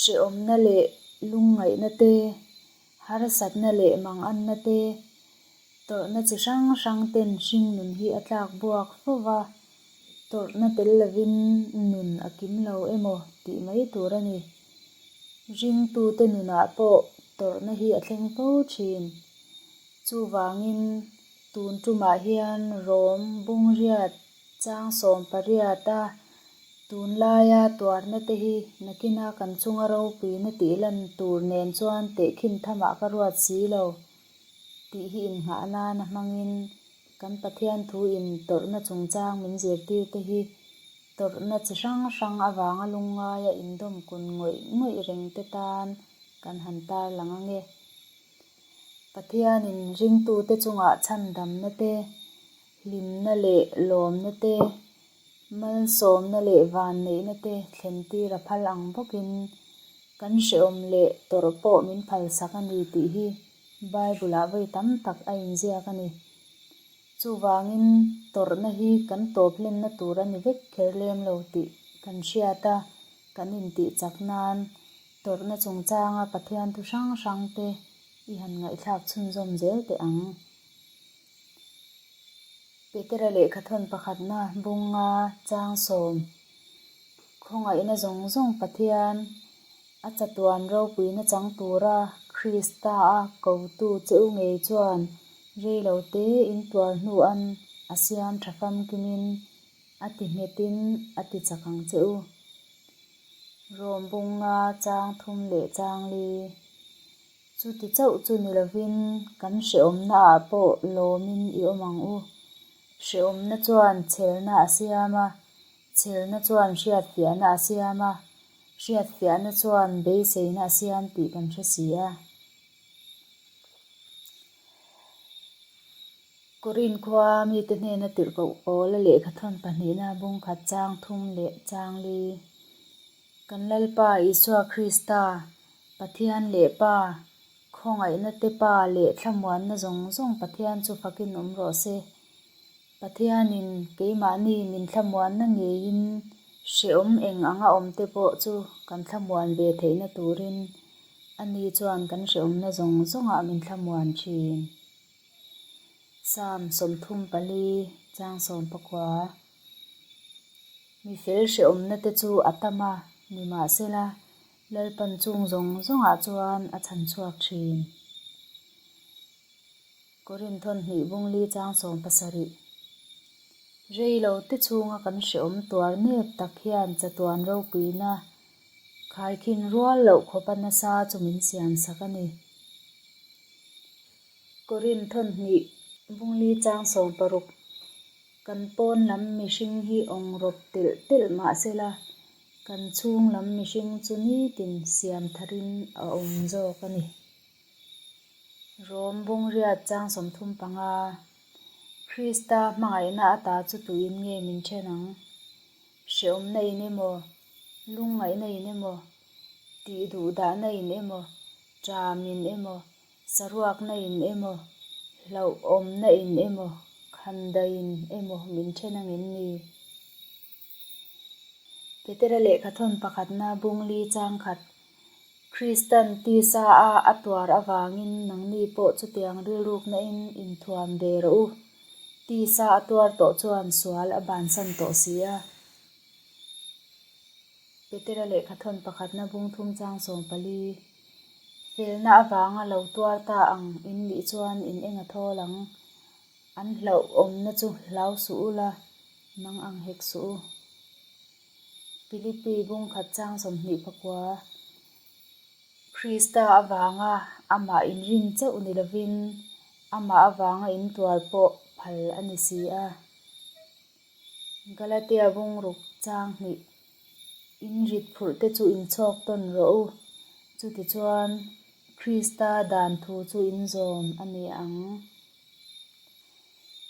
Hrehawmna leh lungngaihna te, harsatna leh manganna te, tawrhna chi hrang hrang ten hringnun hi a tlak buak fo va, tawrhna tel lovin nun a kim lo emaw tih mai tur a ni. Ringtute nunah pawh tawrhna hi a thleng fo thin. Chuvangin tun tumah hian Rom bungriat chang sawmpariat a tunlaia tuarna te hi nakina kan chunga ropuina tih lan tur nen chuan tehkhin thamah ka ruat si lo tih hi innghah nana hmangin kan Pathian thu in tawrhna chungchang min zirtir te hi tawrhna chi hrang hrang avanga lungngaia indawm kun ngawih ngawih reng te tan kan han tarlang ange. Pathianin ringtute chungah chhandamna te, hlimna leh lawmna te, malsawmna leh vanneihna te thlentir a phal ang bawkin kan hrehawm leh tawrh pawh min phalsak a ni tih hi Bible-ah vawi tam tak a inziak a ni. Chuvangin tawrhna hi kan tawp hlenna tur a ni vek kher lem lo tih kan hriat a, kan intih chak nan Tawrhna chungchanga Pathian thu hrang hrang te i han ngaihthlak chhunzawm zel teh ang. Petera lehkhathawn pakhatna bunga changsawm khawngaihna zawng zawng Pathian a chatuan ropuina chang tura Krista a kotu che u ngei chuan reilo te in tuar hnuan a siam tha famkimin a ti nghetin a ti chak ang che u. Rawm bunga chang thum leh chang li. Chuti chauh chu ni lovin kan hrehawmna ah pawh lawmin i awm ang u. Hrehawmna chuan chhelna a siam a, chhelna chuan hriatfiahna a siam a, hriatfiahna chuan beiseina a siam tih kan hre si a. Korin khua mite hnena tirhkoh Paula lehkhathawn pahnihna bungkhat chang thum leh chang li. Kan Lalpa Isua Krista, Pathian leh Pa, khawngaihna te Pa leh thlamuanna zawng zawng Pathian chu fakin awm rawh se. Pathianin keimahni min thlamuanna ngeiin hrehawm eng anga awm te pawh chu kan thlamuan ve theihna turin ani chuan kan hrehawmna zawng zawngah min thlamuan thin. Psalm 34 chang 19. Mi fel hrehawmna te chu a tam a, nimahsela Lalpan chung zawng zawngah chuan a chhan chhuak thin. Korin thawn hnih bungli chang 17. Rei lo te chhunga kan hrehawm tuar nep tak hian chatuan ropuina khaikhin rual loh khawpa nasa chu min siam sak a ni. Korin thawn hnih bungli chang 16. Kan pawn lam mihring hi awng rawp telh telh mahsela kan chhung lam mihring chu nitin siam tharin a awm zawk a ni. Rom bungriat chang 35. Krista hmangaihna ata chu tuin nge min then ang? Hrehawmna in emaw, lungngaihna in emaw, tih duhdahna in emaw, ṭam in emaw, saruakna in emaw, hlauhawmna in emaw, khandai in emaw min then ang em ni? Petera lehkhathawn pakhatna bungli chang khat Kristan tisa a a tuar avangin nangni pawh chutiang rilrukna in inthuam ve rawh u. Tisa a tuar tawh chuan sual a bansan tawh si a. Petera lehkhathawn pakhatna bung thum chang 14. Felna avanga lo tuar ta ang in nih chuan in eng a thawl ang. An hlauhawmna chu hlau suh u la, mang ang hek suh u. Philippi bungkhat chang 29. Krista avanga amah inrin chauh ni lovin amah avanga intuar pawh phal a ni si a. Galatia bungruk chang hnih. In rit phurh te chu inchhawk tawn rawh u. Chutichuan Krista dan thu chu inzawm a ni ang.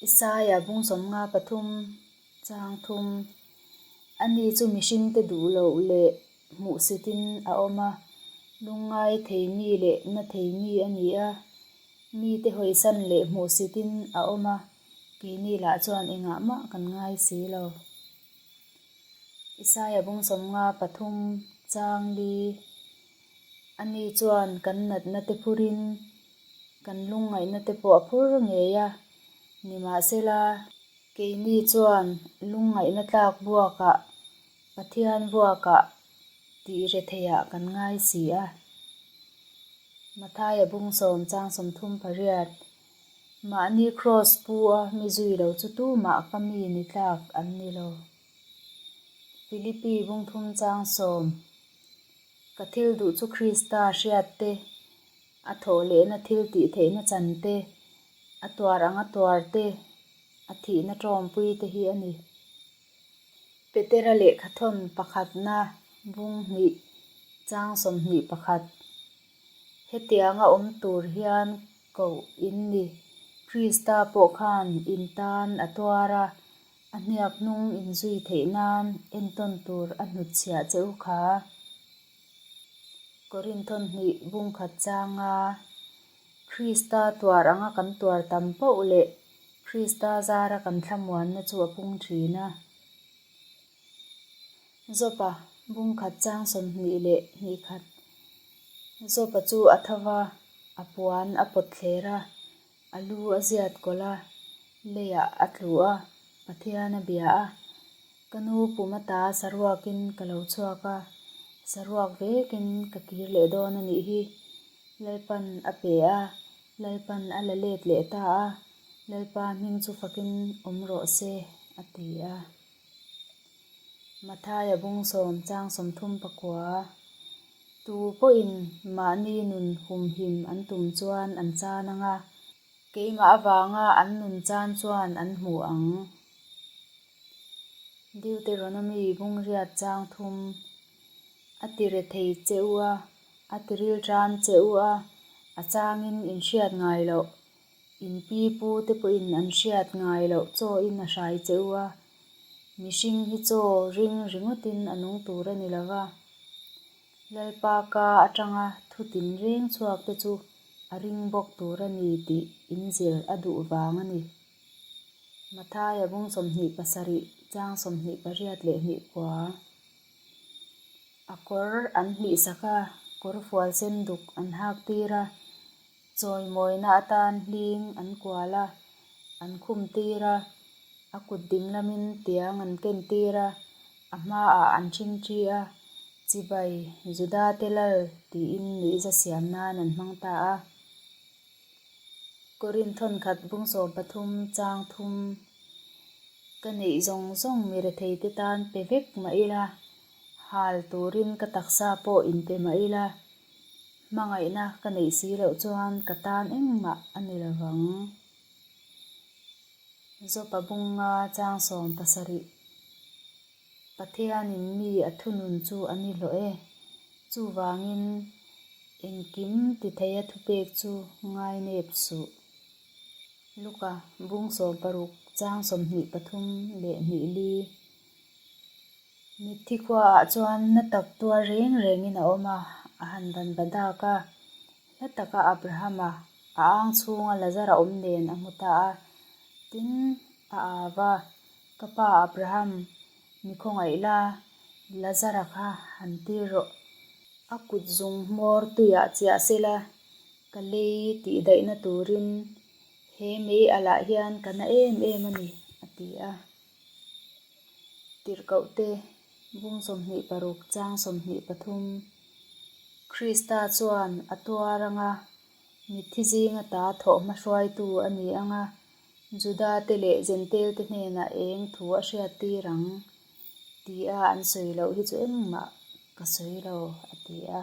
Isaia bung 53. Chang thum. Ani chu mihringte duh loh leh hmuhsitin a awm a, lungngai thei mi leh na thei mi a ni a. Mite hawisan leh hmuhsitin a awm a, keini lah chuan engah mah kan ngai si lo. Isaia bung 53 chang li. Ani chuan kan natna te phurin kan lungngaihna te pawh a phur ngei a, nimahsela keini chuan lungngaihna tlak buakah Pathian vuakah tih retheiah kan ngai si a. Mathaia bungsawm chang 38, Mahni kraws pu a mi zui lo chu tumah ka mi ni tlak an ni lo. Philippi bungthum chang sawm, Ka thil duh chu Krista hriat te, a thawh lehna thil tih theihna chan te, a tuar anga tuar te, a thihna tawmpui te hi a ni. Petera lehkhathawn pakhatna bung hnih chang 21. Hetianga awm tur hian koh in ni. Krista pawh khan in tan a tuar a, a hniak hnung in zui theih nan entawn tur a hnutchhiah che u kha. Korinthawn hnih bung khat changa Krista tuar anga kan tuar tam poh leh Krista zara kan thlamuanna chu a pung thin a. Jopa bung khat chang 21 khat. Jopa chu a tho va, a puan a pawt thler a, a lu a ziat kawlh a, leiah a tlu a, Pathian a bia a. Ka nu pum ata saruakin ka lo chhuak a, saruak vekin ka kir leh dawn a nih hi. Lalpan a pe a, Lalpan a la let leh ta a, Lalpa hming chu fakin awm rawh se, a ti a. Mathaia bung sawm chang 39. Tu pawhin mahni nun humhim an tum chuan an chan ang a, keimah avanga an nun chan chuan an hmu ang. Deuteronomy bung riat chang thum. A ti rethei che u a, a ti ril tan che u a, a changin in hriat ngai loh. In pi pu te pawhin an hriat ngai loh chaw in a hrai che u a, mihring hi chaw ring ringawtin a nung tur a ni lo va. Lalpa ka atanga thu tinreng chhuak te chu a ring bawk tur a ni tih in zir a duh vang a ni. Mathaia bung 27 chang 28 leh hnih kua. A kawr an hlihsak a, kawr fual sen duk an hak tir a, Chawimawina atan hling an kual a, an khum tir a, a kut ding lamin tiang an ken tir a, a hmaah an ṭhingṭhi a, Chibai, Juda te lal tiin nuihza siam nan an hmang ta a. Korin thawnkhat bung 13 chang thum Ka neih zawng zawng mi retheite tan pe vek mah ila, hal turin ka taksa pawh inpe mah ila, Hmangaihna ka neih si loh chuan ka tan engmah a ni lo vang. Jopa bunga chang 70 Pathianin mi a thunun chu a ni hlawh e. Chuvangin engkim ti theia thupek chu ngainep suh. Luka bung 16 chang 23 leh hnih li. Mitthi khuaah chuan na tak tuar reng rengin a awm a, a han van va dak a. Hla taka Abrahama a ang chhunga Lazara awm nen a hmu ta a. Tin, a au va, Ka pa Abraham, mi khawngaih la, Lazara kha han tir rawh. A kut zung hmawr tuiah chiah sela, ka lei tih daihna turin he mei alah hian ka na em em a ni, a ti a. Tirhkohte bung 26 chang 23 Krista chuan a tuar anga mitthi zinga ta thawh hmahruaitu a ni anga Judate leh Jentail-te hnenah eng thu a hriattir ang tia an sawi loh hi chu engmah ka sawi lo, a ti a.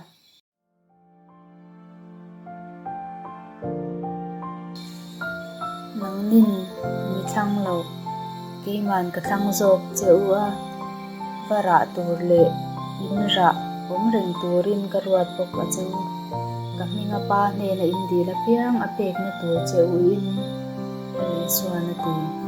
Nangnin mi thlang lo, keiman ka thlang zawk che u a, va rah tur leh in rah awm reng turin ka ruat bawk a che u. Ka hminga pa hnena in dil apiang a pekna tur che u in Isuan a ti.